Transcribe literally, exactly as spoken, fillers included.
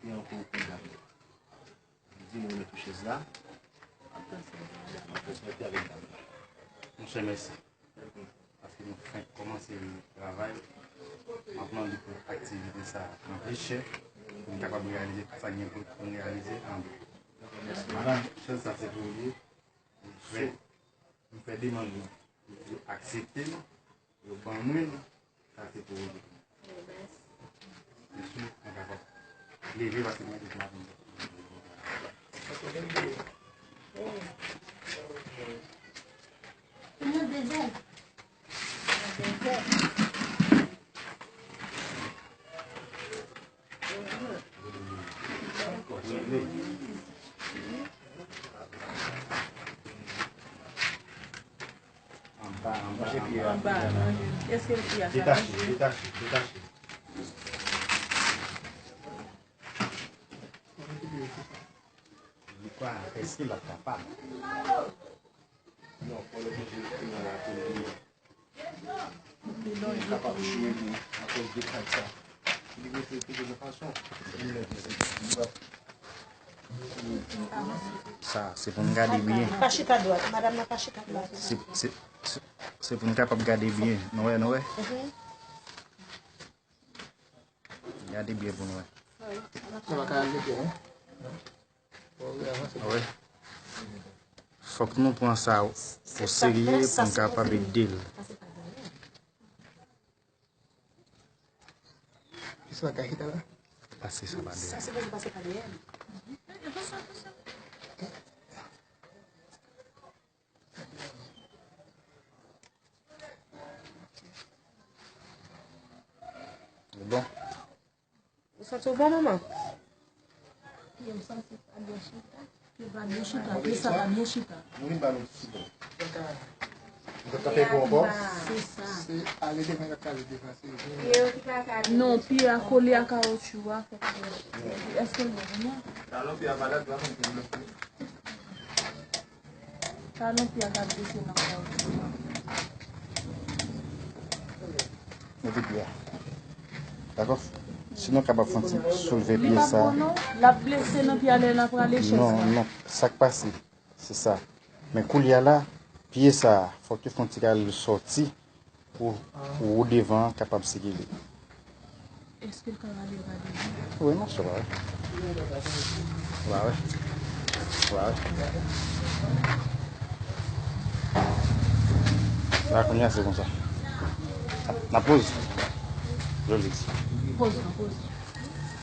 Li ankò pou dam nan. Li di mwen mete chèz la. M ap transmete avèk dam nan. Monchè, mèsi. Paske nou fenk kòmanse travay. M ap mande pou aktivite sa a pran plis chè, pou n kapab reyalize tout sa k gen pou n reyalize an. Madanm, chèz sa se pou ou li ye. M fè, m fè demann nou. Yo aksepte l. Yo ban mwen l. Sa se pou ou li. Mèsi. Mèsi, mwen kapab leve paske mwen te maten. Anba, anba, anba. Anba, manje. Èske l pi a sa? Detache, detache, detache. Li kwa, èske l ap kapab? Non, fò l oblije rete nan lakou li. Li kapab chwe li akoz de kay sa. Li mete tou de fason. Li mete li p ap Sa, se pou n gade byen. Pa chita dwat. Madanm nan pa chita dwat. Se, se, se, se pou n kapab gade byen. Nou wè, nou wè? Mhm. Gade byen pou n wè. Sa pa ka al de pye, non? Wi. Fòk nou pran sa o serye pou n kapab ede l. Pis la ka chita la. Pase sa pa dèyè. Sa sipoze pase pa dèyè. Bon. Ou santi w bon, manman? Pye w santi pa byen chita. Pye pa byen chita. Pye sa pa byen chita. Nou vin ba nou ti sitwon. Nou t ap fè pou ankò. Se sa. Se ale devan, y ap ale devan, se vini. Non, pye a kole a kawotchou a, fòk. Èske l bon, non? Talon pye a malad, la, mwen, Talon pye a ka blese nan kawotchou a. Mete pye a. Dakò? Si nou kapab fè yon ti soulve pye sa. Li p ap bon, non. L ap blese nan pye a lè l ap rale chèz la. Non, non. Sa k pase, se sa. Men koulye a la, pye sa a, fòk yo fè yon ti rale l sòti. Pou, pou wo devan an kapab sikile. Èske l ka rale l pa devan? Wi, monchè, w a wè. W a wè. W a wè. La, kounye a, se konsa. N a poze. Joli. Poze, non, poze.